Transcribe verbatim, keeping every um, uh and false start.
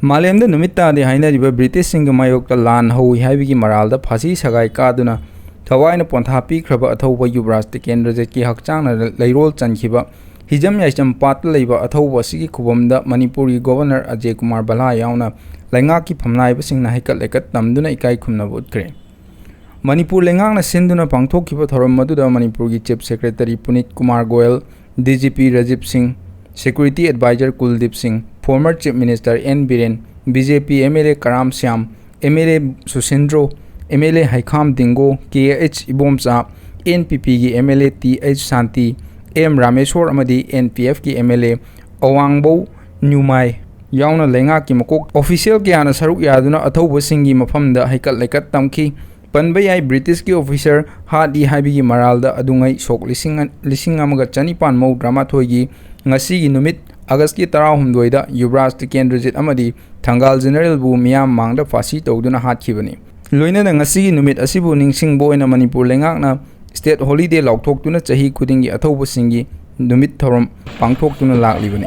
ꯃꯥꯂꯦꯝꯗ ꯅꯨꯃꯤꯠ ꯇꯥꯗꯦ ꯍꯥꯏꯅꯔꯤꯕ ꯕ꯭ꯔꯤꯇꯤꯁꯁꯤꯡꯒꯤ ꯃꯥꯌꯣꯛꯇ ꯂꯥꯟ ꯍꯧꯏ ꯍꯥꯏꯕꯒꯤ ꯃꯔꯥꯜꯗ ꯐꯥꯁꯤ ꯁꯒꯥꯏ ꯀꯥꯗꯨꯅ ꯊꯋꯥꯏꯅ ꯄꯣꯟꯊꯥ ꯄꯤꯈ꯭ꯔꯕ ꯑꯊꯧꯕ ꯌꯨꯕꯔꯥꯖ ꯇꯤꯀꯦꯟꯗ꯭ꯔꯖꯤꯠꯀꯤ ꯍꯛꯆꯥꯡꯅ ꯂꯩꯔꯣꯜ ꯆꯟꯈꯤꯕ ꯍꯤꯖꯝ ꯌꯥꯏꯁꯝ ꯄꯥꯠꯇ ꯂꯩꯕ ꯑꯊꯧꯕ ꯑꯁꯤꯒꯤ ꯈꯨꯕꯝꯗ ꯃꯅꯤꯄꯨꯔꯒꯤ ꯒꯣꯚꯔꯅꯔ ꯑꯖꯦ ꯀꯨꯃꯥꯔ ꯚꯜꯂꯥ ꯌꯥꯎꯅ ꯂꯩꯉꯥꯛꯀꯤ ꯐꯝꯅꯥꯏꯕꯁꯤꯡꯅ ꯍꯩꯀꯠ ꯂꯩꯀꯠ ꯇꯝꯗꯨꯅ ꯏꯀꯥꯏ ꯈꯨꯝꯅꯕ ꯎꯠꯈ꯭ꯔꯦ꯫ ꯃꯅꯤꯄꯨꯔ ꯂꯩꯉꯥꯛꯅ ꯁꯤꯟꯗꯨꯅ ꯄꯥꯡꯊꯣꯛꯈꯤꯕ ꯊꯧꯔꯝ ꯑꯗꯨꯗ ꯃꯅꯤꯄꯨꯔꯒꯤ chief secretary Puneet Kumar Goel, D G P Rajiv Singh, security adviser Kuldeep Singh, former chief minister N Biren, B J P M L A Karam Shyam, M L A Susindro, M L A Heikham Dingo, K H Ibomcha, N P ꯄꯤꯒꯤ M L A T H Shanti, M Rameshwar ꯑꯃꯗꯤ N P ꯑꯦꯐꯀꯤ M L A Awangbow Newmai ꯌꯥꯎꯅ ꯂꯩꯉꯥꯛꯀꯤ ꯃꯀꯣꯛ official ꯀꯌꯥꯅ ꯁꯔꯨꯛ ꯌꯥꯗꯨꯅ ꯑꯊꯧꯕꯁꯤꯡꯒꯤ ꯃꯐꯝꯗ ꯍꯩꯀꯠ ꯂꯩꯀꯠ ꯇꯝꯈꯤ꯫ ꯄꯟꯕ ꯌꯥꯏ, ꯕ꯭ꯔꯤꯇꯤꯁꯀꯤ ꯑꯣꯐꯤꯁꯔ ꯍꯥꯠꯂꯤ ꯍꯥꯏꯕꯒꯤ ꯃꯔꯥꯜꯗ ꯑꯗꯨꯉꯩ ꯁꯣꯛ ꯂꯤꯁꯤꯡ, ꯂꯤꯁꯤꯡ ꯑꯃꯒ ꯆꯅꯤꯄꯥꯟ ꯃꯧꯗ꯭ꯔꯥ ꯃꯥꯊꯣꯏꯒꯤ ꯉꯁꯤꯒꯤ ꯅꯨꯃꯤꯠ ꯑꯥꯒꯁꯀꯤ ꯇꯔꯥꯍꯨꯝꯗꯣꯏꯗ ꯌꯨꯕꯔꯥꯖ ꯇꯤꯀꯦꯟꯗ꯭ꯔꯖꯤꯠ ꯑꯃꯗꯤ ꯊꯪꯒꯥꯜ ꯖꯦꯅꯔꯦꯜꯕꯨ ꯃꯤꯌꯥꯝ ꯃꯥꯡꯗ ꯐꯥꯁꯤ ꯇꯧꯗꯨꯅ ꯍꯥꯠꯈꯤꯕꯅꯤ꯫ ꯂꯣꯏꯅꯅ ꯉꯁꯤꯒꯤ ꯅꯨꯃꯤꯠ ꯑꯁꯤꯕꯨ ꯅꯤꯡꯁꯤꯡꯕ ꯑꯣꯏꯅ ꯃꯅꯤꯄꯨꯔ ꯂꯩꯉꯥꯛꯅ ꯁ꯭ꯇꯦꯠ ꯍꯣꯂꯤꯗꯦ ꯂꯥꯎꯊꯣꯛꯇꯨꯅ ꯆꯍꯤ ꯈꯨꯗꯤꯡꯒꯤ ꯑꯊꯧꯕꯁꯤꯡꯒꯤ ꯅꯨꯃꯤꯠ ꯊꯧꯔꯝ ꯄꯥꯡꯊꯣꯛꯇꯨꯅ ꯂꯥꯛꯂꯤꯕꯅꯤ꯫